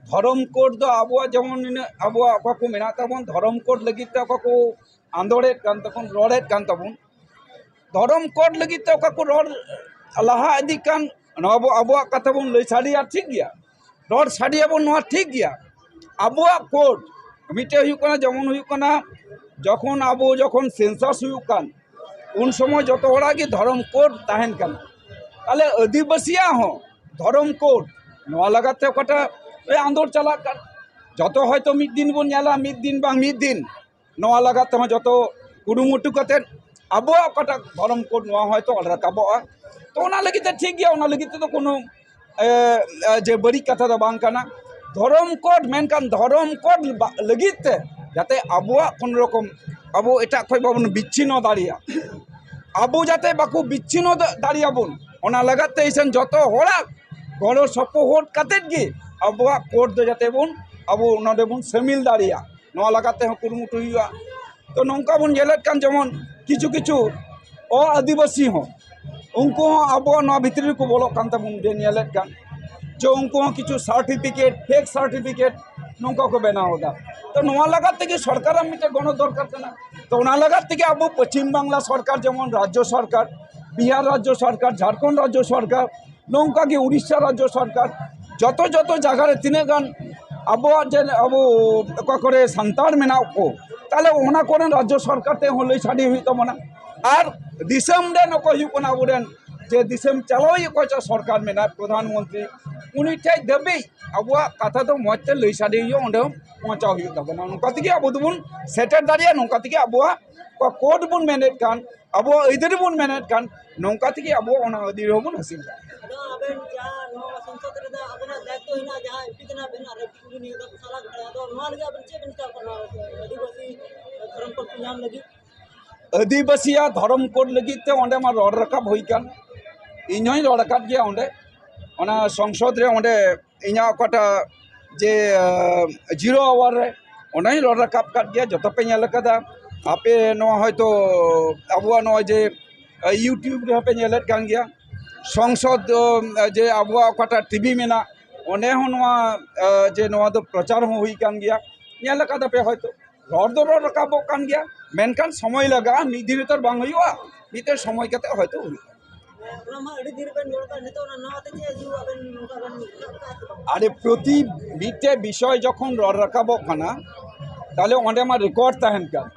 ᱫᱷᱚᱨᱚᱢ ᱠᱳᱰ ᱫᱚ ᱟᱵᱚᱣᱟᱜ ᱡᱮᱢᱚᱱ ᱱᱤᱱᱟᱹᱜ ᱟᱵᱚᱣᱟᱜ ᱚᱠᱟ ᱠᱚ ᱢᱮᱱᱟᱜ ᱛᱟᱵᱚᱱ, ᱫᱷᱚᱨᱚᱢ ᱠᱳᱰ ᱞᱟᱹᱜᱤᱫ ᱛᱮ ᱚᱠᱟ ᱠᱚ ᱟᱸᱫᱳᱲᱮᱫ ᱠᱟᱱ ᱛᱟᱵᱚᱱ, ᱨᱚᱲᱮᱫ ᱠᱟᱱ ᱛᱟᱵᱚᱱ, ᱫᱷᱚᱨᱚᱢ ᱠᱳᱰ ᱞᱟᱹᱜᱤᱫ ᱛᱮ ᱚᱠᱟ ᱠᱚ ᱨᱚᱲ ᱞᱟᱦᱟ ᱤᱫᱤᱜ ᱠᱟᱱ, ᱱᱚᱣᱟ ᱵᱚ ᱟᱵᱚᱣᱟᱜ ᱠᱟᱛᱷᱟ ᱵᱚᱱ ᱞᱟᱹᱭ ᱥᱟᱰᱮᱭᱟ, ᱴᱷᱤᱠ ᱜᱮᱭᱟ, ᱨᱚᱲ ᱥᱟᱰᱮᱭᱟᱵᱚᱱ, ᱱᱚᱣᱟ ᱴᱷᱤᱠ ᱜᱮᱭᱟ᱾ ᱟᱵᱚᱣᱟᱜ ᱠᱳᱰ ᱢᱤᱫᱴᱮᱡ ᱦᱩᱭᱩᱜ ᱠᱟᱱᱟ, ᱡᱮᱢᱚᱱ ᱦᱩᱭᱩᱜ ᱠᱟᱱᱟ, ᱡᱚᱠᱷᱚᱱ ᱟᱵᱚ ᱡᱚᱠᱷᱚᱱ ᱥᱮᱱᱥᱟᱥ ᱦᱩᱭᱩᱜ ᱠᱟᱱ, ᱩᱱ ᱥᱚᱢᱚᱭ ᱡᱚᱛᱚ ᱦᱚᱲᱟᱜ ᱜᱮ ᱫᱷᱚᱨᱚᱢ ᱠᱳᱰ ᱛᱟᱦᱮᱱ ᱠᱟᱱᱟ᱾ ᱛᱟᱦᱞᱮ ᱟᱹᱫᱤᱵᱟᱹᱥᱤᱭᱟᱜ ᱦᱚᱸ ᱫᱷᱚᱨᱚᱢ ᱠᱳᱰ, ᱱᱚᱣᱟ ᱞᱟᱜᱟᱛ ᱛᱮ ᱚᱠᱟᱴᱟᱜ ᱨᱮ ᱟᱸᱫᱳᱲ ᱪᱟᱞᱟᱜ ᱠᱟᱱ, ᱡᱚᱛᱚ ᱦᱚᱭᱛᱳ ᱢᱤᱫ ᱫᱤᱱ ᱵᱚᱱ ᱧᱮᱞᱟ, ᱢᱤᱫ ᱫᱤᱱ ᱵᱟᱝ ᱢᱤᱫ ᱫᱤᱱ ᱱᱚᱣᱟ ᱞᱟᱜᱟᱛ ᱛᱮᱦᱚᱸ ᱡᱚᱛᱚ ᱠᱩᱨᱩᱢᱩᱴᱩ ᱠᱟᱛᱮᱫ ᱟᱵᱚᱣᱟᱜ ᱚᱠᱟᱴᱟᱜ ᱫᱷᱚᱨᱚᱢ ᱠᱳᱰ, ᱱᱚᱣᱟ ᱦᱚᱭᱛᱳ ᱚᱞ ᱨᱟᱠᱟᱵᱚᱜᱼᱟ᱾ ᱛᱚ ᱚᱱᱟ ᱞᱟᱹᱜᱤᱫ ᱛᱮ ᱴᱷᱤᱠ ᱜᱮᱭᱟ, ᱚᱱᱟ ᱞᱟᱹᱜᱤᱫ ᱛᱮᱫᱚ ᱠᱳᱱᱳ, ᱮ, ᱮ, ᱡᱮ ᱵᱟᱹᱲᱤᱡ ᱠᱟᱛᱷᱟ ᱫᱚ ᱵᱟᱝ ᱠᱟᱱᱟ᱾ ᱫᱷᱚᱨᱚᱢ ᱠᱳᱰ, ᱢᱮᱱᱠᱷᱟᱱ ᱫᱷᱚᱨᱚᱢ ᱠᱳᱰ ᱵᱟ- ᱞᱟᱹᱜᱤᱫ ᱛᱮ ᱡᱟᱛᱮ ᱟᱵᱚᱣᱟᱜ ᱠᱳᱱᱳ ᱨᱚᱠᱚᱢ, ᱟᱵᱚ ᱮᱴᱟᱜ ᱠᱷᱚᱱ ᱵᱟᱵᱚᱱ ᱵᱤᱪᱪᱷᱤᱱᱱᱚ ᱫᱟᱲᱮᱭᱟᱜ, ᱟᱵᱚ ᱡᱟᱛᱮ ᱵᱟᱠᱚ ᱵᱤᱪᱪᱷᱤᱱᱱᱚ ᱫᱟ- ᱫᱟᱲᱮᱭᱟᱵᱚᱱ, ᱚᱱᱟ ᱞᱟᱹᱜᱤᱫ ᱛᱮ ᱤᱥᱟᱹᱱ ᱡᱚᱛᱚ ᱦᱚᱲᱟᱜ ᱜᱚᱲᱚ ᱥᱚᱯᱚᱦᱚᱫ ᱠᱟᱛᱮᱫ ᱜᱮ ᱟᱵᱚᱣᱟᱜ ᱠᱳᱰ ᱫᱚ ᱡᱟᱛᱮ ᱵᱚᱱ, ᱟᱵᱚ ᱱᱚᱰᱮ ᱵᱚᱱ ᱥᱟᱹᱢᱤᱞ ᱫᱟᱲᱮᱭᱟᱜ, ᱱᱚᱣᱟ ᱞᱟᱹᱜᱤᱫ ᱛᱮᱦᱚᱸ ᱠᱩᱨᱩᱢᱩᱴᱩ ᱦᱩᱭᱩᱜᱼᱟ᱾ ᱛᱚ ᱱᱚᱝᱠᱟ ᱵᱚᱱ ᱧᱮᱞᱮᱫ ᱠᱟᱱ, ᱡᱮᱢᱚᱱ ᱠᱤᱪᱷᱩ ᱠᱤᱪᱷᱩ ᱚ ᱟᱹᱫᱤᱵᱟᱹᱥᱤ ᱦᱚᱸ, ᱩᱱᱠᱩ ᱦᱚᱸ ᱟᱵᱚᱣᱟᱜ ᱱᱚᱣᱟ ᱵᱷᱤᱛᱨᱤ ᱨᱮᱠᱚ ᱵᱚᱞᱚᱜ ᱠᱟᱱ ᱛᱟᱵᱚᱱ ᱵᱚᱱ ᱧᱮᱞᱮᱫ ᱠᱟᱱ, ᱡᱮ ᱩᱱᱠᱩ ᱦᱚᱸ ᱠᱤᱪᱷᱩ ᱥᱟᱨᱴᱤᱯᱷᱤᱠᱮᱴ, ᱯᱷᱮᱠ ᱥᱟᱨᱴᱤᱯᱷᱤᱠᱮᱴ ᱱᱚᱝᱠᱟ ᱠᱚ ᱵᱮᱱᱟᱣ ᱮᱫᱟ᱾ ᱛᱚ ᱱᱚᱣᱟ ᱞᱟᱹᱜᱤᱫ ᱛᱮᱜᱮ ᱥᱚᱨᱠᱟᱨᱟᱜ ᱢᱤᱫᱴᱮᱱ ᱜᱚᱲᱚ ᱫᱚᱨᱠᱟᱨ ᱠᱟᱱᱟ᱾ ᱛᱚ ᱚᱱᱟ ᱞᱟᱹᱜᱤᱫ ᱛᱮᱜᱮ ᱟᱵᱚ ᱯᱚᱪᱷᱤᱢ ᱵᱟᱝᱞᱟ ᱥᱚᱨᱠᱟᱨ, ᱡᱮᱢᱚᱱ ᱨᱟᱡᱽᱡᱚ ᱥᱚᱨᱠᱟᱨ, ᱵᱤᱦᱟᱨ ᱨᱟᱡᱽᱡᱚ ᱥᱚᱨᱠᱟᱨ, ᱡᱷᱟᱲᱠᱷᱚᱸᱰ ᱨᱟᱡᱽᱡᱚ ᱥᱚᱨᱠᱟᱨ, ᱱᱚᱝᱠᱟ ᱜᱮ ᱩᱲᱤᱥᱥᱟ ᱨᱟᱡᱽᱡᱚ ᱥᱚᱨᱠᱟᱨ, ᱡᱚᱛᱚ ᱡᱚᱛᱚ ᱡᱟᱭᱜᱟ ᱨᱮ ᱛᱤᱱᱟᱹᱜ ᱜᱟᱱ ᱟᱵᱚᱣᱟᱜ ᱡᱮ ᱟᱵᱚ ᱚᱠᱟ ᱠᱚᱨᱮ ᱥᱟᱱᱛᱟᱲ ᱢᱮᱱᱟᱜ ᱠᱚ, ᱛᱟᱦᱞᱮ ᱚᱱᱟ ᱠᱚᱨᱮᱱ ᱨᱟᱡᱽᱡᱚ ᱥᱚᱨᱠᱟᱨ ᱴᱷᱮᱱ ᱦᱚᱸ ᱞᱟᱹᱭ ᱥᱟᱰᱮ ᱦᱩᱭᱩᱜ ᱛᱟᱵᱚᱱᱟ᱾ ᱟᱨ ᱫᱤᱥᱚᱢ ᱨᱮᱱ ᱚᱠᱚᱭ ᱦᱩᱭᱩᱜ ᱠᱟᱱᱟ, ᱟᱵᱚᱨᱮᱱ ᱡᱮ ᱫᱤᱥᱚᱢ ᱪᱟᱞᱟᱣᱤᱡ ᱚᱠᱚᱭ ᱪᱚ ᱥᱚᱨᱠᱟᱨ ᱢᱮᱱᱟᱭ, ᱯᱨᱚᱫᱷᱟᱱ ᱢᱚᱱᱛᱨᱤ, ᱩᱱᱤ ᱴᱷᱮᱡ ᱫᱷᱟᱹᱵᱤᱡ ᱟᱵᱚᱣᱟᱜ ᱠᱟᱛᱷᱟ ᱫᱚ ᱢᱚᱡᱽ ᱛᱮ ᱞᱟᱹᱭ ᱥᱟᱰᱮ ᱦᱩᱭᱩᱜᱼᱟ, ᱚᱸᱰᱮ ᱦᱚᱸ ᱯᱳᱸᱣᱪᱷᱟᱣ ᱦᱩᱭᱩᱜ ᱛᱟᱵᱚᱱᱟ᱾ ᱱᱚᱝᱠᱟ ᱛᱮᱜᱮ ᱟᱵᱚ ᱫᱚᱵᱚᱱ ᱥᱮᱴᱮᱨ ᱫᱟᱲᱮᱭᱟᱜᱼᱟ, ᱱᱚᱝᱠᱟ ᱛᱮᱜᱮ ᱟᱵᱚᱣᱟᱜ ᱚᱠᱟ ᱠᱳᱰ ᱵᱚᱱ ᱢᱮᱱᱮᱫ ᱠᱟᱱ, ᱟᱵᱚᱣᱟᱜ ᱟᱹᱭᱫᱟᱹᱨᱤ ᱵᱚᱱ ᱢᱮᱱᱮᱫ ᱠᱟᱱ, ᱱᱚᱝᱠᱟ ᱛᱮᱜᱮ ᱟᱵᱚ ᱚᱱᱟ ᱟᱹᱭᱫᱟᱹᱨᱤ ᱦᱚᱸᱵᱚᱱ ᱦᱟᱹᱥᱤᱞ ᱫᱟᱲᱮᱭᱟᱜᱼᱟ᱾ ᱟᱫᱚ ᱟᱵᱮᱱ ᱡᱟᱦᱟᱸ ᱱᱚᱣᱟ ᱥᱚᱝᱥᱚᱫ ᱨᱮᱫᱚ ᱟᱵᱮᱱᱟᱜ ᱫᱟᱭᱤᱛᱛᱚ ᱦᱮᱱᱟᱜᱼᱟ, ᱡᱟᱦᱟᱸ ᱮᱢᱯᱤ ᱠᱟᱱᱟ ᱵᱮᱱ ᱟᱨ ᱮᱢᱯᱤ ᱠᱚᱜᱮ ᱱᱤᱭᱟᱹ ᱫᱷᱟᱣ ᱠᱚ ᱥᱟᱞᱟ ᱠᱟᱱᱟ, ᱟᱫᱚ ᱱᱚᱣᱟ ᱞᱟᱹᱜᱤᱫ ᱟᱵᱮᱱ ᱪᱮᱫ ᱵᱮᱱ ᱪᱤᱠᱟ ᱠᱟᱱᱟ? ᱟᱹᱫᱤᱵᱟᱹᱥᱤ ᱫᱷᱚᱨᱚᱢ ᱠᱳᱰ ᱠᱚ ᱧᱟᱢ ᱞᱟᱹᱜᱤᱫ? ᱟᱹᱫᱤᱵᱟᱹᱥᱤᱭᱟᱜ ᱫᱷᱚᱨᱚᱢ ᱠᱳᱰ ᱞᱟᱹᱜᱤᱫ ᱛᱮ ᱚᱸᱰᱮ ᱢᱟ ᱨᱚᱲ ᱨᱟᱠᱟᱵ ᱦᱩᱭ ᱠᱟᱱ, ᱤᱧ ᱦᱚᱸᱧ ᱨᱚᱲ ᱟᱠᱟᱫ ᱜᱮᱭᱟ ᱚᱸᱰᱮ, ᱚᱱᱟ ᱥᱚᱝᱥᱚᱫ ᱨᱮ ᱚᱸᱰᱮ ᱤᱧᱟᱹᱜ ᱚᱠᱟᱴᱟᱜ ᱡᱮ, ᱟᱸ, ᱡᱤᱨᱳ ᱟᱣᱟᱨ ᱨᱮ, ᱚᱸᱰᱮᱧ ᱨᱚᱲ ᱨᱟᱠᱟᱵ ᱠᱟᱫ ᱜᱮᱭᱟ, ᱡᱚᱛᱚ ᱯᱮ ᱧᱮᱞ ᱟᱠᱟᱫᱟ᱾ ᱟᱯᱮ ᱱᱚᱣᱟ ᱦᱚᱭᱛᱳ ᱟᱵᱚᱣᱟᱜ ᱱᱚᱜᱼᱚᱭ ᱡᱮ, ᱟᱸ, YouTube ᱨᱮᱦᱚᱸ ᱯᱮ ᱧᱮᱞᱮᱫ ᱠᱟᱱ ᱜᱮᱭᱟ᱾ ᱥᱚᱝᱥᱚᱫ, ᱟᱸ, ᱡᱮ ᱟᱵᱚᱣᱟᱜ ᱚᱠᱟᱴᱟᱜ ᱴᱤᱵᱷᱤ ᱢᱮᱱᱟᱜ, ᱚᱸᱰᱮ ᱦᱚᱸ ᱱᱚᱣᱟ, ᱟᱸ, ᱡᱮ ᱱᱚᱣᱟ ᱫᱚ ᱯᱨᱚᱪᱟᱨ ᱦᱚᱸ ᱦᱩᱭ ᱠᱟᱱ ᱜᱮᱭᱟ, ᱧᱮᱞ ᱟᱠᱟᱫᱟ ᱯᱮ ᱦᱚᱭᱛᱳ᱾ ᱨᱚᱲ ᱫᱚ ᱨᱚᱲ ᱨᱟᱠᱟᱵᱚᱜ ᱠᱟᱱ ᱜᱮᱭᱟ, ᱢᱮᱱᱠᱷᱟᱱ ᱥᱚᱢᱚᱭ ᱞᱟᱜᱟᱜᱼᱟ, ᱢᱤᱫ ᱫᱤᱱ ᱨᱮ ᱛᱚ ᱟᱨ ᱵᱟᱝ ᱦᱩᱭᱩᱜᱼᱟ, ᱢᱤᱫᱴᱮᱱ ᱥᱚᱢᱚᱭ ᱠᱟᱛᱮ ᱦᱚᱭᱛᱳ ᱦᱩᱭᱩᱜᱼᱟ᱾ ᱚᱱᱟ ᱢᱟ ᱟᱹᱰᱤ ᱫᱤᱱ ᱨᱮᱵᱮᱱ ᱨᱚᱲ ᱠᱟᱜ, ᱱᱤᱛᱚᱜ ᱚᱱᱟ ᱱᱟᱣᱟ ᱛᱮ ᱪᱮᱫ ᱦᱤᱡᱩᱜ ᱟᱵᱮᱱ ᱱᱚᱝᱠᱟ ᱵᱮᱱ ᱥᱟᱵ ᱠᱟᱜᱼᱟ ᱥᱮ ᱵᱟᱝ? ᱟᱨᱮ, ᱯᱨᱚᱛᱤ ᱢᱤᱫᱴᱮᱡ ᱵᱤᱥᱚᱭ ᱡᱚᱠᱷᱚᱱ ᱨᱚᱲ ᱨᱟᱠᱟᱵᱚᱜ ᱠᱟᱱᱟ, ᱛᱟᱦᱞᱮ ᱚᱸᱰᱮ ᱢᱟ ᱨᱮᱠᱚᱨᱰ ᱛᱟᱦᱮᱱ ᱠᱟᱱ,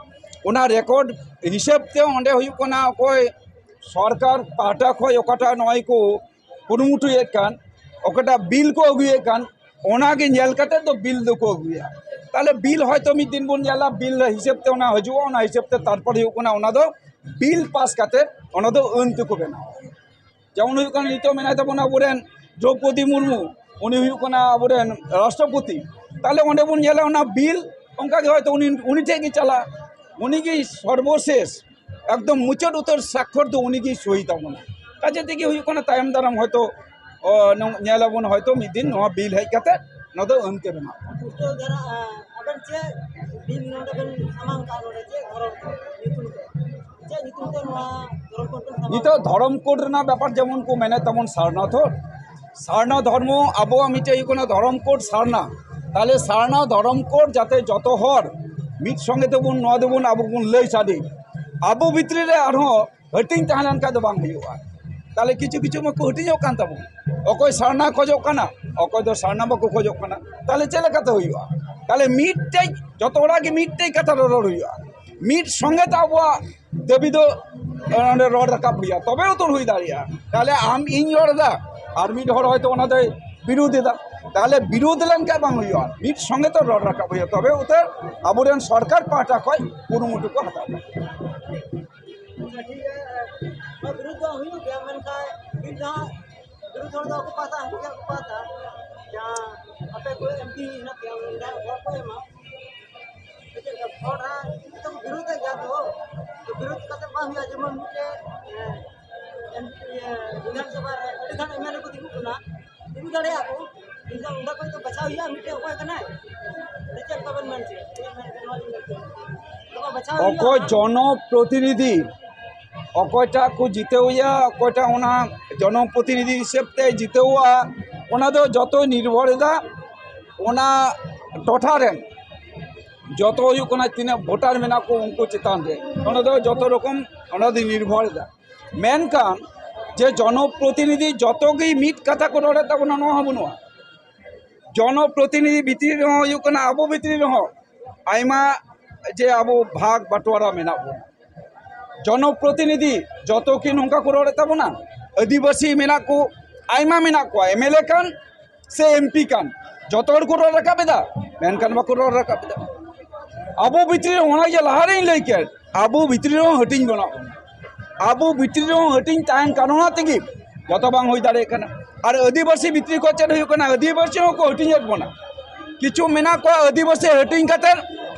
ᱚᱱᱟ ᱨᱮᱠᱚᱨᱰ ᱦᱤᱥᱟᱹᱵ ᱛᱮ ᱚᱸᱰᱮ ᱦᱩᱭᱩᱜ ᱠᱟᱱᱟ, ᱚᱠᱚᱭ ᱥᱚᱨᱠᱟᱨ ᱯᱟᱦᱴᱟ ᱠᱷᱚᱱ ᱚᱠᱟᱴᱟᱜ ᱱᱚᱜᱼᱚᱭ ᱠᱚ ᱠᱩᱨᱩᱢᱩᱴᱩᱭᱮᱫ ᱠᱟᱱ, ᱚᱠᱟᱴᱟᱜ ᱵᱤᱞ ᱠᱚ ᱟᱹᱜᱩᱭᱮᱫ ᱠᱟᱱ, ᱚᱱᱟᱜᱮ ᱧᱮᱞ ᱠᱟᱛᱮ ᱫᱚ ᱵᱤᱞ ᱫᱚᱠᱚ ᱟᱹᱜᱩᱭᱟ᱾ ᱛᱟᱦᱞᱮ ᱵᱤᱞ ᱦᱚᱭᱛᱳ ᱢᱤᱫ ᱫᱤᱱ ᱵᱚᱱ ᱧᱮᱞᱟ, ᱵᱤᱞ ᱦᱤᱥᱟᱹᱵ ᱛᱮ ᱚᱱᱟ ᱦᱤᱡᱩᱜᱼᱟ, ᱚᱱᱟ ᱦᱤᱥᱟᱹᱵ ᱛᱮ ᱛᱟᱨᱯᱚᱨ ᱦᱩᱭᱩᱜ ᱠᱟᱱᱟ, ᱚᱱᱟ ᱫᱚ ᱵᱤᱞ ᱯᱟᱥ ᱠᱟᱛᱮ ᱚᱱᱟ ᱫᱚ ᱟᱹᱱ ᱛᱮᱠᱚ ᱵᱮᱱᱟᱣᱟ᱾ ᱡᱮᱢᱚᱱ ᱦᱩᱭᱩᱜ ᱠᱟᱱᱟ, ᱱᱤᱛᱚᱜ ᱢᱮᱱᱟᱭ ᱛᱟᱵᱚᱱᱟ ᱟᱵᱚᱨᱮᱱ ᱫᱨᱚᱣᱯᱚᱫᱤ ᱢᱩᱨᱢᱩ, ᱩᱱᱤ ᱦᱩᱭᱩᱜ ᱠᱟᱱᱟ ᱟᱵᱚᱨᱮᱱ ᱨᱟᱥᱴᱨᱚᱯᱚᱛᱤ᱾ ᱛᱟᱦᱚᱞᱮ ᱚᱸᱰᱮ ᱵᱚᱱ ᱧᱮᱞᱟ ᱚᱱᱟ ᱵᱤᱞ ᱚᱱᱠᱟᱜᱮ ᱦᱚᱭᱛᱳ ᱩᱱᱤ ᱩᱱᱤ ᱴᱷᱮᱱ ᱜᱮ ᱪᱟᱞᱟᱜᱼᱟ, ᱩᱱᱤᱜᱮ ᱥᱚᱨᱵᱚᱥᱮᱥ ᱮᱠᱫᱚᱢ ᱢᱩᱪᱟᱹᱫ ᱩᱛᱟᱹᱨ ᱥᱟᱠᱠᱷᱚᱨ ᱫᱚ ᱩᱱᱤᱜᱮᱭ ᱥᱳᱭ ᱛᱟᱵᱚᱱᱟ᱾ ᱠᱟᱡᱮ ᱛᱮᱜᱮ ᱦᱩᱭᱩᱜ ᱠᱟᱱᱟ ᱛᱟᱭᱚᱢ ᱫᱟᱨᱟᱢ ᱦᱚᱭᱛᱳ ᱚ, ᱱᱚ- ᱧᱮᱞᱟᱵᱚᱱ ᱦᱚᱭᱛᱳ ᱢᱤᱫ ᱫᱤᱱ ᱱᱚᱣᱟ ᱵᱤᱞ ᱦᱮᱡ ᱠᱟᱛᱮ ᱱᱚᱣᱟ ᱫᱚ ᱟᱹᱱ ᱛᱮ ᱵᱮᱱᱟᱜ᱾ ᱯᱩᱥᱴᱟᱹᱣ ᱫᱷᱟᱨᱟ, ᱟ, ᱟᱵᱮᱱ ᱪᱮᱫ ᱵᱤᱞ ᱱᱚᱰᱮ ᱵᱮᱱ ᱥᱟᱢᱟᱝ ᱠᱟᱜᱼᱟ, ᱱᱚᱰᱮ ᱪᱮᱫ ᱫᱷᱚᱨᱚᱢ ᱧᱩᱛᱩᱢ ᱛᱮ, ᱪᱮᱫ ᱧᱩᱛᱩᱢ ᱛᱮ ᱱᱚᱣᱟ ᱫᱷᱚᱨᱚᱢ ᱠᱳᱰ ᱵᱮᱱ ᱥᱟᱢᱟᱝ ᱱᱤᱛᱚᱜ ᱠᱟᱜᱼᱟ? ᱫᱷᱚᱨᱚᱢ ᱠᱳᱰ ᱨᱮᱱᱟᱜ ᱵᱮᱯᱟᱨ ᱡᱮᱢᱚᱱ ᱠᱚ ᱢᱮᱱᱮᱫ ᱛᱟᱵᱚᱱ ᱥᱟᱨᱱᱟ ᱫᱷᱚᱨ ᱥᱟᱨᱱᱟ ᱫᱷᱚᱨᱢᱚ ᱟᱵᱚᱣᱟᱜ ᱢᱤᱫᱴᱮᱡ ᱦᱩᱭᱩᱜ ᱠᱟᱱᱟ ᱫᱷᱚᱨᱚᱢ ᱠᱳᱰ ᱥᱟᱨᱱᱟ᱾ ᱛᱟᱦᱞᱮ ᱥᱟᱨᱱᱟ ᱫᱷᱚᱨᱚᱢ ᱠᱳᱰ ᱡᱟᱛᱮ ᱡᱚᱛᱚ ᱦᱚᱲ ᱢᱤᱫ ᱥᱚᱸᱜᱮ ᱛᱮᱵᱚᱱ ᱱᱚᱣᱟ ᱫᱚᱵᱚᱱ ᱟᱵᱚ ᱵᱚᱱ ᱞᱟᱹᱭ ᱥᱟᱰᱮ, ᱟᱵᱚ ᱵᱷᱤᱛᱨᱤ ᱨᱮ ᱟᱨᱦᱚᱸ ᱦᱟᱹᱴᱤᱧ ᱛᱟᱦᱮᱸ ᱞᱮᱱᱠᱷᱟᱱ ᱫᱚ ᱵᱟᱝ ᱦᱩᱭᱩᱜᱼᱟ᱾ ᱛᱟᱦᱞᱮ ᱠᱤᱪᱷᱩ ᱠᱤᱪᱷᱩ ᱢᱟᱠᱚ ᱦᱟᱹᱴᱤᱧᱚᱜ ᱠᱟᱱ ᱛᱟᱵᱚᱱ, ᱚᱠᱚᱭ ᱥᱟᱨᱱᱟ ᱠᱷᱚᱡᱚᱜ ᱠᱟᱱᱟ, ᱚᱠᱚᱭ ᱫᱚ ᱥᱟᱨᱱᱟ ᱵᱟᱠᱚ ᱠᱷᱚᱡᱚᱜ ᱠᱟᱱᱟ᱾ ᱛᱟᱦᱞᱮ ᱪᱮᱫ ᱞᱮᱠᱟᱛᱮ ᱦᱩᱭᱩᱜᱼᱟ? ᱛᱟᱦᱞᱮ ᱢᱤᱫᱴᱮᱡ ᱡᱚᱛᱚ ᱦᱚᱲᱟᱜ ᱜᱮ ᱢᱤᱫᱴᱮᱡ ᱠᱟᱛᱷᱟ ᱨᱚᱲ ᱦᱩᱭᱩᱜᱼᱟ, ᱢᱤᱫ ᱥᱚᱸᱜᱮ ᱛᱮ ᱟᱵᱚᱣᱟᱜ ᱫᱟᱹᱵᱤ ᱫᱚ ᱚᱸᱰᱮ ᱨᱚᱲ ᱨᱟᱠᱟᱵ ᱦᱩᱭᱩᱜᱼᱟ, ᱛᱚᱵᱮ ᱩᱛᱟᱹᱨ ᱦᱩᱭ ᱫᱟᱲᱮᱭᱟᱜᱼᱟ᱾ ᱛᱟᱦᱞᱮ ᱟᱢ ᱤᱧ ᱨᱚᱲ ᱮᱫᱟ, ᱟᱨ ᱢᱤᱫ ᱦᱚᱲ ᱦᱚᱭᱛᱳ ᱚᱱᱟ ᱫᱚᱭ ᱵᱤᱨᱳᱫ ᱮᱫᱟ᱾ ᱛᱟᱦᱞᱮ ᱵᱤᱨᱳᱫ ᱞᱮᱱᱠᱷᱟᱱ ᱵᱟᱝ ᱦᱩᱭᱩᱜᱼᱟ, ᱢᱤᱫ ᱥᱚᱸᱜᱮ ᱛᱮ ᱨᱚᱲ ᱨᱟᱠᱟᱵ ᱦᱩᱭᱩᱜᱼᱟ, ᱛᱚᱵᱮ ᱩᱛᱟᱹᱨ ᱟᱵᱚᱨᱮᱱ ᱥᱚᱨᱠᱟᱨ ᱯᱟᱦᱴᱟ ᱠᱷᱚᱱ ᱠᱩᱨᱩᱢᱩᱴᱩ ᱠᱚ ᱦᱟᱛᱟᱣ ᱫᱟ᱾ ᱟᱪᱪᱷᱟ, ᱴᱷᱤᱠ ᱜᱮᱭᱟ᱾ ᱱᱚᱣᱟ ᱵᱤᱨᱩᱫᱷ ᱫᱚ ᱦᱩᱭᱩᱜ ᱜᱮᱭᱟ, ᱢᱮᱱᱠᱷᱟᱱ ᱢᱤᱫ ᱫᱷᱟᱣ ᱵᱤᱨᱩᱫᱷ ᱦᱚᱲ ᱫᱚ ᱵᱟᱠᱚ ᱯᱟᱥᱟ, ᱦᱟᱹᱱᱠᱩ ᱜᱮ ᱠᱚ ᱯᱟᱥᱟ᱾ ᱡᱟᱦᱟᱸ ᱟᱯᱮ ᱠᱚ ᱮᱢᱯᱤ ᱦᱮᱱᱟᱜ ᱯᱮᱭᱟ, ᱚᱸᱰᱮ ᱦᱚᱲ ᱠᱚ ᱮᱢᱟ᱾ ᱪᱮᱫ ᱞᱮᱠᱟ ᱦᱚᱲ ᱦᱟᱸᱜ ᱡᱚᱛᱚ ᱠᱚ ᱵᱤᱨᱩᱫᱷ ᱮᱫ ᱜᱮᱭᱟ ᱛᱚ᱾ ᱛᱚ ᱵᱤᱨᱩᱫᱷ ᱠᱟᱛᱮ ᱵᱟᱝ ᱦᱩᱭᱩᱜᱼᱟ, ᱡᱮᱢᱚᱱ ᱢᱤᱫᱴᱮᱡ, ᱮ, ᱮᱢ-, ᱤᱭᱟᱹ, ᱵᱤᱫᱷᱟᱱ ᱥᱚᱵᱷᱟ ᱨᱮ ᱟᱹᱰᱤ ᱜᱟᱱ ᱮᱢ ᱮᱞ ᱮ ᱠᱚ ᱛᱤᱸᱜᱩᱜ ᱠᱟᱱᱟ, ᱛᱤᱸᱜᱩ ᱫᱟᱲᱮᱭᱟᱜᱼᱟ ᱠᱚ᱾ ᱤᱱᱠᱟ ᱚᱸᱰᱮ ᱠᱷᱚᱡ ᱫᱚ ᱵᱟᱪᱷᱟᱣ ᱦᱩᱭᱩᱜᱼᱟ ᱢᱤᱫᱴᱮᱡ ᱚᱠᱚᱭ ᱠᱟᱱᱟᱭ? ᱥᱮ ᱪᱮᱫ ᱞᱮᱠᱟ ᱵᱮᱱ ᱢᱮᱱ ᱦᱚᱪᱚᱭᱟ? ᱪᱮᱫ ᱢᱮᱱ ᱦᱚᱪᱚᱭᱟ ᱱᱚᱣᱟ ᱞᱤᱧ ᱢᱮᱱ ᱦᱚᱪᱚᱭᱟ᱾ ᱚᱠᱚᱭ ᱡᱚᱱᱚᱯᱨᱚᱛᱤᱱᱤᱫᱷᱤ, ᱚᱠᱚᱭᱴᱟᱜ ᱠᱚ ᱡᱤᱛᱟᱹᱣᱮᱭᱟ, ᱚᱠᱚᱭᱴᱟᱜ ᱚᱱᱟ ᱡᱚᱱᱚᱯᱨᱚᱛᱤᱱᱤᱫᱷᱤ ᱦᱤᱥᱟᱹᱵ ᱛᱮ ᱡᱤᱛᱟᱹᱣᱟ, ᱚᱱᱟ ᱫᱚ ᱡᱚᱛᱚᱭ ᱱᱤᱨᱵᱷᱚᱨ ᱮᱫᱟ ᱚᱱᱟ ᱴᱚᱴᱷᱟ ᱨᱮᱱ, ᱡᱚᱛᱚ ᱦᱩᱭᱩᱜ ᱠᱟᱱᱟ ᱛᱤᱱᱟᱹᱜ ᱵᱷᱳᱴᱟᱨ ᱢᱮᱱᱟᱜ ᱠᱚ ᱩᱱᱠᱩ ᱪᱮᱛᱟᱱ ᱨᱮ᱾ ᱚᱱᱟ ᱫᱚ ᱡᱚᱛᱚ ᱨᱚᱠᱚᱢ ᱚᱱᱟ ᱫᱚ ᱱᱤᱨᱵᱷᱚᱨ ᱮᱫᱟ᱾ ᱢᱮᱱᱠᱷᱟᱱ ᱡᱮ ᱡᱚᱱᱚᱯᱨᱚᱛᱤᱱᱤᱫᱷᱤ ᱡᱚᱛᱚ ᱜᱮ ᱢᱤᱫ ᱠᱟᱛᱷᱟ ᱠᱚ ᱨᱚᱲᱮᱫ ᱛᱟᱵᱚᱱᱟ, ᱱᱚᱣᱟ ᱦᱚᱸ ᱵᱟᱹᱱᱩᱜᱼᱟ᱾ ᱡᱚᱱᱚᱯᱨᱚᱛᱤᱱᱤᱫᱷᱤ ᱵᱷᱤᱛᱨᱤ ᱨᱮᱦᱚᱸ ᱦᱩᱭᱩᱜ ᱠᱟᱱᱟ, ᱟᱵᱚ ᱵᱷᱤᱛᱨᱤ ᱨᱮᱦᱚᱸ ᱟᱭᱢᱟ ᱡᱮ ᱟᱵᱚ ᱵᱷᱟᱜᱽ ᱵᱟᱴᱚᱣᱟᱨᱟ ᱢᱮᱱᱟᱜ ᱵᱚᱱᱟ᱾ ᱡᱚᱱᱚᱯᱨᱚᱛᱤᱱᱤᱫᱷᱤ ᱡᱚᱛᱚ ᱠᱤ ᱱᱚᱝᱠᱟ ᱠᱚ ᱨᱚᱲᱮᱫ ᱛᱟᱵᱚᱱᱟ? ᱟᱹᱫᱤᱵᱟᱹᱥᱤ ᱢᱮᱱᱟᱜ ᱠᱚ, ᱟᱭᱢᱟ ᱢᱮᱱᱟᱜ ᱠᱚᱣᱟ, ᱮᱢ ᱮᱞ ᱮ ᱠᱟᱱ ᱥᱮ ᱮᱢ ᱯᱤ ᱠᱟᱱ, ᱡᱚᱛᱚ ᱦᱚᱲ ᱠᱚ ᱨᱚᱲ ᱨᱟᱠᱟᱵ ᱮᱫᱟ? ᱢᱮᱱᱠᱷᱟᱱ ᱵᱟᱠᱚ ᱨᱚᱲ ᱨᱟᱠᱟᱵ ᱮᱫᱟ᱾ ᱟᱵᱚ ᱵᱷᱤᱛᱨᱤ ᱨᱮ ᱚᱱᱟ ᱡᱮ ᱞᱟᱦᱟᱨᱮᱧ ᱞᱟᱹᱭ ᱠᱮᱫ, ᱟᱵᱚ ᱵᱷᱤᱛᱨᱤ ᱨᱮᱦᱚᱸ ᱦᱟᱹᱴᱤᱧ ᱢᱮᱱᱟᱜ ᱵᱚᱱᱟ᱾ ᱟᱵᱚ ᱵᱷᱤᱛᱨᱤ ᱨᱮᱦᱚᱸ ᱦᱟᱹᱴᱤᱧ ᱛᱟᱦᱮᱱ ᱠᱟᱨᱚᱱ ᱛᱮᱜᱮ ᱡᱚᱛᱚ ᱵᱟᱝ ᱦᱩᱭ ᱫᱟᱲᱮᱭᱟᱜ ᱠᱟᱱᱟ᱾ ᱟᱨ ᱟᱹᱫᱤᱵᱟᱹᱥᱤ ᱵᱷᱤᱛᱨᱤ ᱠᱚ ᱪᱮᱫ ᱦᱩᱭᱩᱜ ᱠᱟᱱᱟ? ᱟᱹᱫᱤᱵᱟᱹᱥᱤ ᱦᱚᱸᱠᱚ ᱦᱟᱹᱴᱤᱧᱮᱫ ᱵᱚᱱᱟ᱾ ᱠᱤᱪᱷᱩ ᱢᱮᱱᱟᱜ ᱠᱚᱣᱟ ᱟᱹᱫᱤᱵᱟᱹᱥᱤ ᱦᱟᱹᱴᱤᱧ ᱠᱟᱛᱮ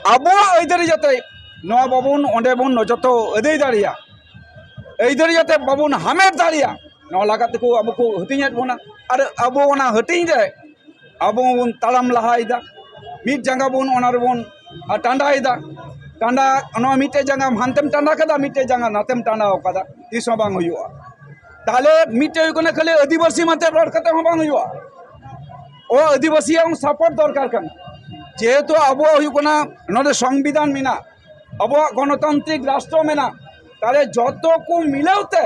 ᱟᱵᱚᱣᱟᱜ ᱟᱹᱭᱫᱟᱹᱨᱤ ᱡᱟᱛᱮ ᱱᱚᱣᱟ ᱵᱟᱵᱚᱱ, ᱚᱸᱰᱮ ᱵᱚᱱ ᱡᱚᱛᱚ ᱟᱹᱫᱟᱹᱭ ᱫᱟᱲᱮᱭᱟᱜ, ᱟᱹᱭᱫᱟᱹᱨᱤ ᱡᱟᱛᱮ ᱵᱟᱵᱚᱱ ᱦᱟᱢᱮᱴ ᱫᱟᱲᱮᱭᱟᱜ, ᱱᱚᱣᱟ ᱞᱟᱹᱜᱤᱫ ᱛᱮᱠᱚ ᱟᱵᱚ ᱠᱚ ᱦᱟᱹᱴᱤᱧᱮᱫ ᱵᱚᱱᱟ᱾ ᱟᱨ ᱟᱵᱚ ᱚᱱᱟ ᱦᱟᱹᱴᱤᱧ ᱨᱮ ᱟᱵᱚ ᱵᱚᱱ ᱛᱟᱲᱟᱢ ᱞᱟᱦᱟᱭᱮᱫᱟ, ᱢᱤᱫ ᱡᱟᱸᱜᱟ ᱵᱚᱱ ᱚᱱᱟ ᱨᱮᱵᱚᱱ ᱴᱟᱸᱰᱟᱭᱮᱫᱟ᱾ ᱴᱟᱸᱰᱟ, ᱱᱚᱣᱟ ᱢᱤᱫᱴᱮᱡ ᱡᱟᱸᱜᱟ ᱦᱟᱱᱛᱮᱢ ᱴᱟᱸᱰᱟ ᱠᱮᱫᱟ, ᱢᱤᱫᱴᱮᱡ ᱡᱟᱸᱜᱟ ᱱᱟᱛᱮᱢ ᱴᱟᱸᱰᱟᱣ ᱠᱟᱫᱟ, ᱛᱤᱥ ᱦᱚᱸ ᱵᱟᱝ ᱦᱩᱭᱩᱜᱼᱟ᱾ ᱛᱟᱦᱞᱮ ᱢᱤᱫᱴᱮᱡ ᱦᱩᱭᱩᱜ ᱠᱟᱱᱟ ᱠᱷᱟᱹᱞᱤ ᱟᱹᱫᱤᱵᱟᱹᱥᱤ ᱢᱟᱛᱮ ᱨᱚᱲ ᱠᱟᱛᱮ ᱦᱚᱸ ᱵᱟᱝ ᱦᱩᱭᱩᱜᱼᱟ᱾ ᱚ, ᱟᱹᱫᱤᱵᱟᱹᱥᱤᱭᱟᱜ ᱦᱚᱸ ᱥᱟᱯᱳᱨᱴ ᱫᱚᱨᱠᱟᱨ ᱠᱟᱱᱟ᱾ ᱡᱮᱦᱮᱛᱩ ᱟᱵᱚᱣᱟᱜ ᱦᱩᱭᱩᱜ ᱠᱟᱱᱟ ᱱᱚᱰᱮ ᱥᱚᱝᱵᱤᱫᱷᱟᱱ ᱢᱮᱱᱟᱜ, ᱟᱵᱚᱣᱟᱜ ᱜᱚᱱᱚᱛᱟᱱᱛᱨᱤᱠ ᱨᱟᱥᱴᱨᱚ ᱢᱮᱱᱟᱜ, ᱛᱟᱦᱞᱮ ᱡᱚᱛᱚ ᱠᱚ ᱢᱤᱞᱟᱹᱣ ᱛᱮ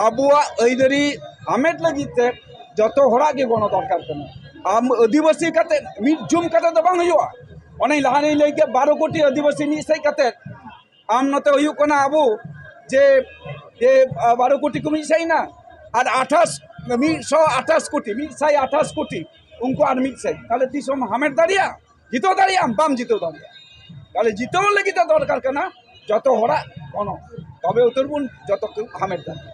ᱟᱵᱚᱣᱟᱜ ᱟᱹᱭᱫᱟᱹᱨᱤ ᱦᱟᱢᱮᱴ ᱞᱟᱹᱜᱤᱫ ᱛᱮ ᱡᱚᱛᱚ ᱦᱚᱲᱟᱜ ᱜᱮ ᱜᱚᱲᱚ ᱫᱚᱨᱠᱟᱨ ᱠᱟᱱᱟ᱾ ᱟᱢ ᱟᱹᱫᱤᱵᱟᱹᱥᱤ ᱠᱟᱛᱮ, ᱢᱤᱫ ᱡᱩᱢ ᱠᱟᱛᱮ ᱫᱚ ᱵᱟᱝ ᱦᱩᱭᱩᱜᱼᱟ᱾ ᱚᱱᱮᱧ ᱞᱟᱦᱟ ᱨᱮᱧ ᱞᱟᱹᱭ ᱠᱮᱫ, ᱵᱟᱨᱚ ᱠᱳᱴᱤ ᱟᱹᱫᱤᱵᱟᱹᱥᱤ ᱢᱤᱫ ᱥᱮᱫ ᱠᱟᱛᱮ, ᱟᱢ ᱱᱚᱛᱮ ᱦᱩᱭᱩᱜ ᱠᱟᱱᱟ ᱟᱵᱚ ᱡᱮ, ᱡᱮ, ᱟ, ᱵᱟᱨᱚ ᱠᱳᱴᱤ ᱠᱚ ᱢᱤᱫ ᱥᱮᱫ ᱮᱱᱟ, ᱟᱨ ᱟᱴᱷᱟᱥ, ᱢᱤᱫ ᱥᱚ ᱟᱴᱷᱟᱥ ᱠᱳᱴᱤ, ᱢᱤᱫ ᱥᱟᱭ ᱟᱴᱷᱟᱥ ᱠᱳᱴᱤ ᱩᱱᱠᱩ ᱟᱨ ᱢᱤᱫ ᱥᱮᱫ, ᱛᱟᱦᱞᱮ ᱛᱤᱥ ᱦᱚᱸᱢ ᱦᱟᱢᱮᱴ ᱫᱟᱲᱮᱭᱟᱜᱼᱟ? ᱡᱤᱛᱟᱹᱣ ᱫᱟᱲᱮᱭᱟᱜ ᱟᱢ? ᱵᱟᱢ ᱡᱤᱛᱟᱹᱣ ᱫᱟᱲᱮᱭᱟᱜᱼᱟ᱾ ᱛᱟᱦᱞᱮ ᱡᱤᱛᱟᱹᱣ ᱞᱟᱹᱜᱤᱫ ᱛᱮ ᱫᱚᱨᱠᱟᱨ ᱠᱟᱱᱟ ᱡᱚᱛᱚ ᱦᱚᱲᱟᱜ ᱜᱚᱲᱚ, ᱛᱚᱵᱮ ᱩᱛᱟᱹᱨ ᱵᱚᱱ ᱡᱚᱛᱚ ᱠᱚ ᱦᱟᱢᱮᱴ ᱫᱟᱲᱮᱭᱟᱜᱼᱟ᱾